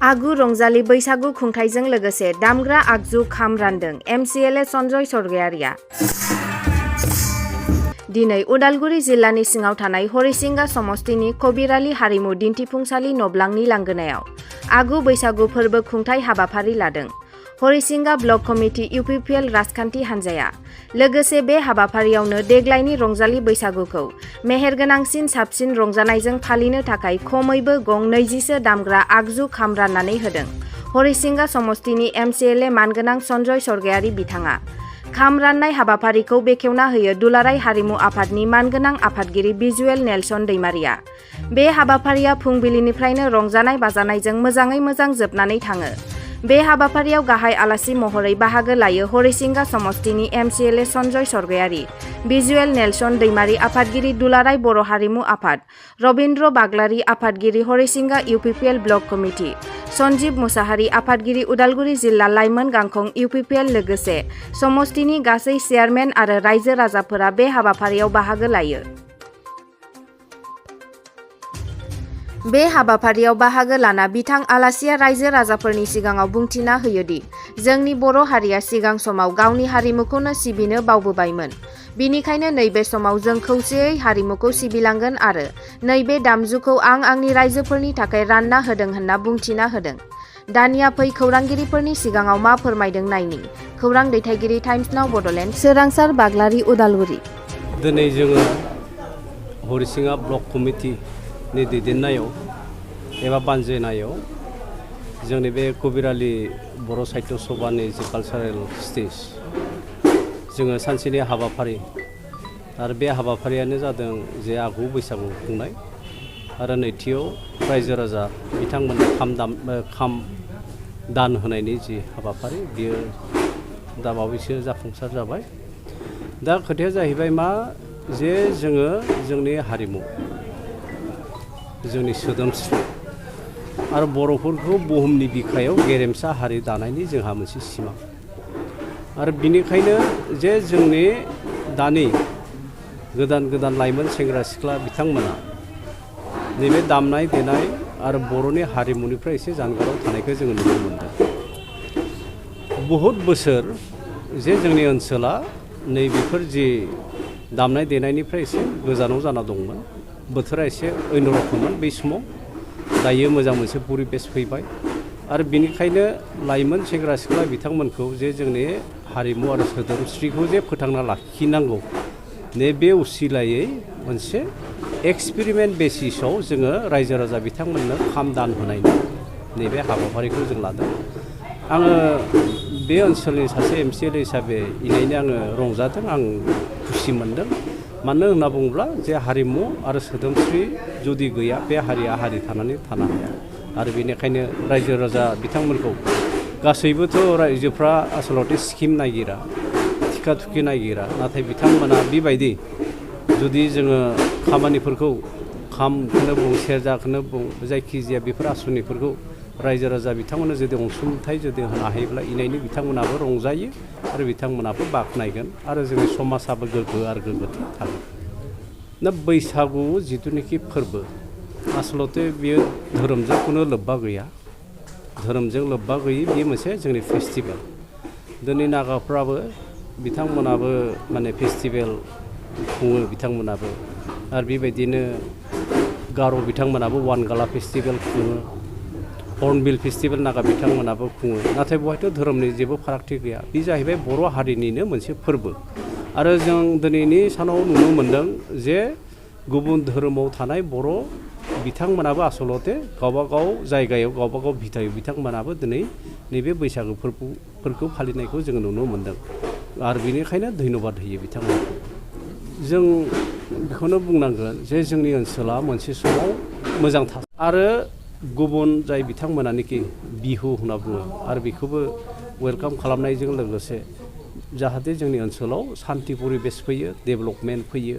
आगु रंजालि बैसागु खुंथायजों लोगोसे दामग्रा आगजु खाम रानदों एमसिएलए सन्जय सरगयारिया। दिनै उदालगुरि जिल्लानि सिङाव थानाय हरिसिंगा समस्तिनि कबिरालि हारिमु दिन्थिफुंसालि नब्लांनि लांगोनायाव आगु बैसागु फोरबो खुंथाय हाबाफारि लादों हरिसिंगा ब्लक कमिटि इउपिपिएल राजखान्थि हान्जाया। लोगोसे बे हाबाफारियावनो देग्लायनि रंजालि बैसागुखौ मेहेरगोनांसिन साबसिन रंजानायजों फालिनो थाखाय खमैबो गं 20सो दामग्रा आगजु खाम राननानै होदों हरिसिंगा समस्तिनि एमसिएलए मानगोनां सन्जय सरगयारि बिथाङा। खाम राननाय हाबाफारिखौ बेखेवना होयो दुलाराय हारिमु आफादनि मानगोनां आफादगिरि भिजुएल नेलसन दैमारिया। बे हाबाफारिया फुंबिलिनिफ्रायनो रंजानाय बाजानायजों मोजाङै मोजां जोबनानै थाङो। बे हाबाफारियाव गाहाय आलासि महरै बाहागो लायो हरिसिंगा समस्तिनि MCLA Sanjay Sargiary, visual Nelson दैमारि आफादगिरि दुलाराय बर' हारिमु आफाद, रबिन्द्र बाग्लारि आफादगिरि हरिसिंगा UPPL block committee, Sanjib Mushahary आफादगिरि उदालगुरि जिल्ला लाइमोन गांखं इउपिपिएल लोगोसे समस्तिनि गासै चेयारमेन आरो रायजो राजाफोरा बे हाबाफारियाव बाहागो लायो। बे हाबाफारियाव बाहागो लाना बिथां आलासिया रायजो राजाफोरनि सिगाङाव बुंथिना होयोदि जोंनि बर' हारिया सिगां समाव गावनि हारिमुखौनो सिबिनो बावबोबायमोन। बिनिखायनो नैबे समाव जों खौसेयै हारिमुखौ सिबिलांगोन आरो नैबे दामजुखौ आं आंनि रायजोफोरनि थाखाय रानना होदों होनना बुंथिना होदों। दानिया फै खौरांगिरिफोरनि सिगाङाव मा फोरमायदों नायनि। खौरां दैथायगिरि टाइम्स नाव बड'लेण्ड, सोरांसार बाग्लारि, उदालगुरि। दिनै जोङो हरिसिंगा ब्लक कमिटि नि दैदेननायाव एबा बानजायनायाव जोंनि बे कबिरालि बर' साहित्य सभानि जे कालचारेल स्टेज जोङो सानसेनि हाबाफारि आरो बे हाबाफारियानो जादों जे आगु बैसागु खुंनाय आरो नैथियाव रायजो राजा बिथांमोननो खाम दान होनायनि जि हाबाफारि बियो दा बावैसो जाफुंसार जाबाय। दा खोथाया जाहैबाय मा जे जोङो जोंनि हारिमु जोंनि सोदोमस्रि आरो बर'फोरखौ बुहुमनि बिखायाव गेरेमसा हारि दानायनि जोंहा मोनसे सिमां आरो बिनिखायनो जे जोंनि दानि गोदान गोदान लाइमोन सेंग्रा सिख्ला बिथांमोना नैबे दामनाय देनाय आरो बर'नि हारिमुनिफ्राय एसे जानगाराव थानायखौ जोङो नुनो मोनदों। बहुद बोसोर जे जोंनि ओनसोला नैबेफोर जि दामनाय देनायनिफ्राय एसे गोजानाव जाना दंमोन। बोथोरा एसे अन्य रखममोन बै समाव, दायो मोजां मोनसे परिबेस फैबाय आरो बिनिखायनो लाइमोन सेंग्रा सिख्ला बिथांमोनखौ जे जोंनि हारिमु आरो सोदोमस्रिखौ जे फोथांना लाखिनांगौ नैबे उसिलायै मोनसे एक्सपेरिमेन्ट बेसिसाव जोङो रायजो राजा बिथांमोननो खाम दान होनायनि नैबे हाबाफारिखौ जों लादों। आङो बे ओनसोलनि सासे एमसिएलए हिसाबै इनायनो आङो रंजादों, आं खुसि मोनदों। मानो होनना बुङोब्ला जे हारिमु आरो सोदोमस्रि जुदि गैया बे हारिया हारि थानानै थानो हाया आरो बेनिखायनो रायजो राजा बिथांमोनखौ गासैबोथ' रायजोफ्रा आसलते स्किम नागिरा, थिखा थुखि नागिरा, नाथाय बिथांमोना बेबायदि जुदि जोङो खामानिफोरखौ खामखौनो बुं सेरजाखौनो बुं जायखिजाया बेफोर आसनिफोरखौ रायजो राजा बिथांमोननो जुदि अनसुंथाइ जुदि होनो हायोब्ला इनायनो बिथांमोनाबो रंजायो आरो बिथांमोनाबो बाख्नायगोन आरो जोंनि समाजाबो गोग्गो आरो गोग्गोथि थागोन। दा बैसागु जिथुनिखि फोरबो आसलते बियो धोरोमजों खुनु लोब्बा गैया, धोरोमजों लोब्बा गैयि बेयो मोनसे जोंनि फेस्टिभेल। दिनै नागाफ्राबो बिथांमोनाबो माने फेस्टिभेल खुङो बिथांमोनाबो आरो बेबायदिनो गार' बिथांमोनाबो वानगाला फेस्टिभेल खुङो, हर्नबिल फेस्टिभेल नागा बिथांमोनाबो खुङो। नाथाय बेवहायथ' धोरोमनि जेबो फारागथि गैया, बे जाहैबाय बर' हारिनिनो मोनसे फोरबो। आरो जों दिनैनि सानाव नुनो मोन्दों जे गुबुन धोरोमाव थानाय बर' बिथांमोनाबो आसलते गावबागाव जायगायाव गावबागाव भिटायाव बिथांमोनाबो दिनै नैबे बैसागु फोरबोफोरखौ फालिनायखौ जोङो नुनो मोन्दों आरो बेनिखायनो धन्यबाद होयो बिथांमोनखौ। जों बेखौनो बुंनांगोन जे जोंनि ओनसोला मोनसे समाव मोजां आरो गुबुन जाय बिथांमोनानोखि बिहु होनना बुङो आरो बेखौबो वेलकाम खालामनायजों लोगोसे जाहाथे जोंनि ओनसोलाव सान्ति परिबेस फैयो, डेभेलपमेन्ट फैयो,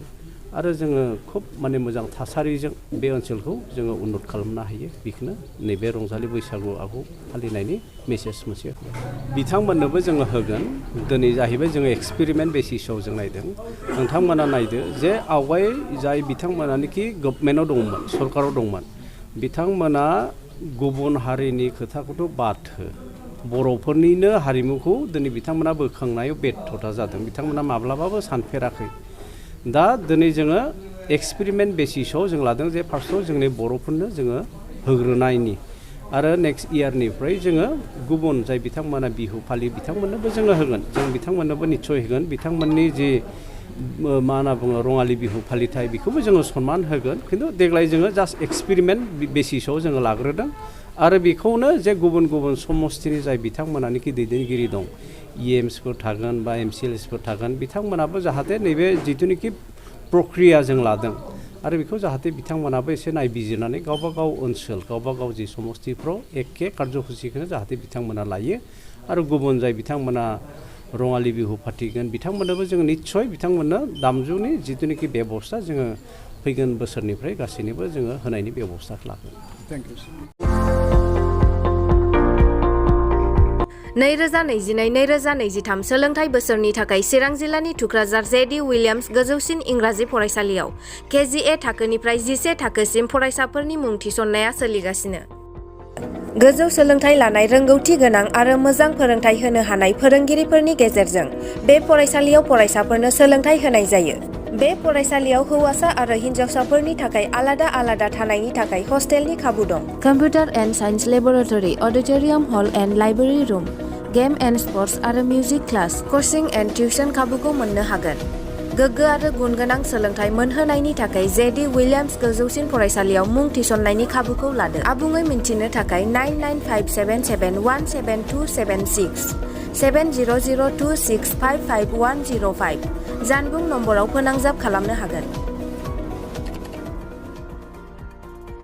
आरो जोङो खुब माने मोजां थासारिजों बे ओनसोलखौ जोङो उन्नत खालामनो हायो बेखौनो नैबे रंजालि बैसागु आगु फालिनायनि मेसेज मोनसे बिथांमोननोबो जोङो होगोन दिनै जाहैबाय जोङो एक्सपेरिमेन्ट बेसिसाव जों नायदों नोंथांमोना नायदो जे आवगाय जाय बिथांमोनानोखि गभर्नमेन्टआव दंमोन सरकाराव दंमोन बिथांमोना गुबुन हारिनि खोथाखौथ' बाद हो बर'फोरनिनो हारिमुखौ दिनै बिथांमोना बोखांनायाव बेर्थ'था जादों बिथांमोना माब्लाबाबो सानफेराखै दा दिनै जोङो एक्सपेरिमेन्ट बेसिसाव जों लादों जे फार्स्टआव जोंनि बर'फोरनो जोङो होग्रोनायनि आरो नेक्स्ट इयारनिफ्राय जोङो गुबुन जाय बिथांमोना बिहु फालियो बिथांमोननोबो जोङो होगोन जों बिथांमोननोबो निस्सय होगोन बिथांमोननि जि मा होनना बुङो रङालि बिहु फालिथाय बेखौबो जोङो सनमान होगोन खिन्थु देग्लाय जोङो जास्ट एक्सपेरिमेन्ट बेसिसाव जोङो लाग्रोदों आरो बेखौनो जे गुबुन गुबुन समस्तिनि जाय बिथांमोनानोखि दैदेनगिरि दं इएमसफोर थागोन बा एमसिएलएसफोर थागोन बिथांमोनाबो जाहाथे नैबे जिथुनिखि प्रक्रिया जों लादों आरो बेखौ जाहाथे बिथांमोनाबो एसे नायबिजिरनानै गावबा गाव ओनसोल गावबा गाव जि समस्तिफ्राव एखे कार्जफुसिखौनो जाहाथे बिथांमोना लायो आरो गुबुन जाय बिथांमोना रङालि बिहु फाथिगोन बिथांमोननोबो जोङो निस्सय बिथांमोननो दामजुनि जिथुनिखि बेबस्था जोङो फैगोन बोसोरनिफ्राय गासैनिबो जोङो होनायनि बेबस्थाखौ लागोन थेंक इउ 2022-2023 सोलोंथाइ बोसोरनि थाखाय चिरां जिल्लानि थुक्राझार जेडि उइलियाम्स गोजौसिन इंराजि फरायसालियाव KGA थाखोनिफ्राय 11 थाखोसिम फरायसाफोरनि मुं थिसननाया सोलिगासिनो। गोजौ सोलोंथाइ लानाय रोंगौथि गोनां आरो मोजां फोरोंथाइ होनो हानाय फोरोंगिरिफोरनि गेजेरजों बे फरायसालियाव फरायसाफोरनो सोलोंथाइ होनाय जायो। बे फरायसालियाव हौवासा आरो हिन्जावसाफोरनि थाखाय आलादा आलादा थानायनि थाखाय हस्टेलनि खाबु दं। Computer and science laboratory, auditorium hall and library room, game and sports आरो music class, coaching and tuition खाबुखौ मोननो हागोन। गोग्गो आरो गुन गोनां सोलोंथाइ मोनहोनायनि थाखाय जेडि उइलियाम्स गोजौसिन फरायसालियाव मुं थिसननायनि खाबुखौ लादो। आबुङै मिन्थिनो थाखाय 9957717276 7002655105 जानबुं नम्बराव फोनांजाब खालामनो हागोन।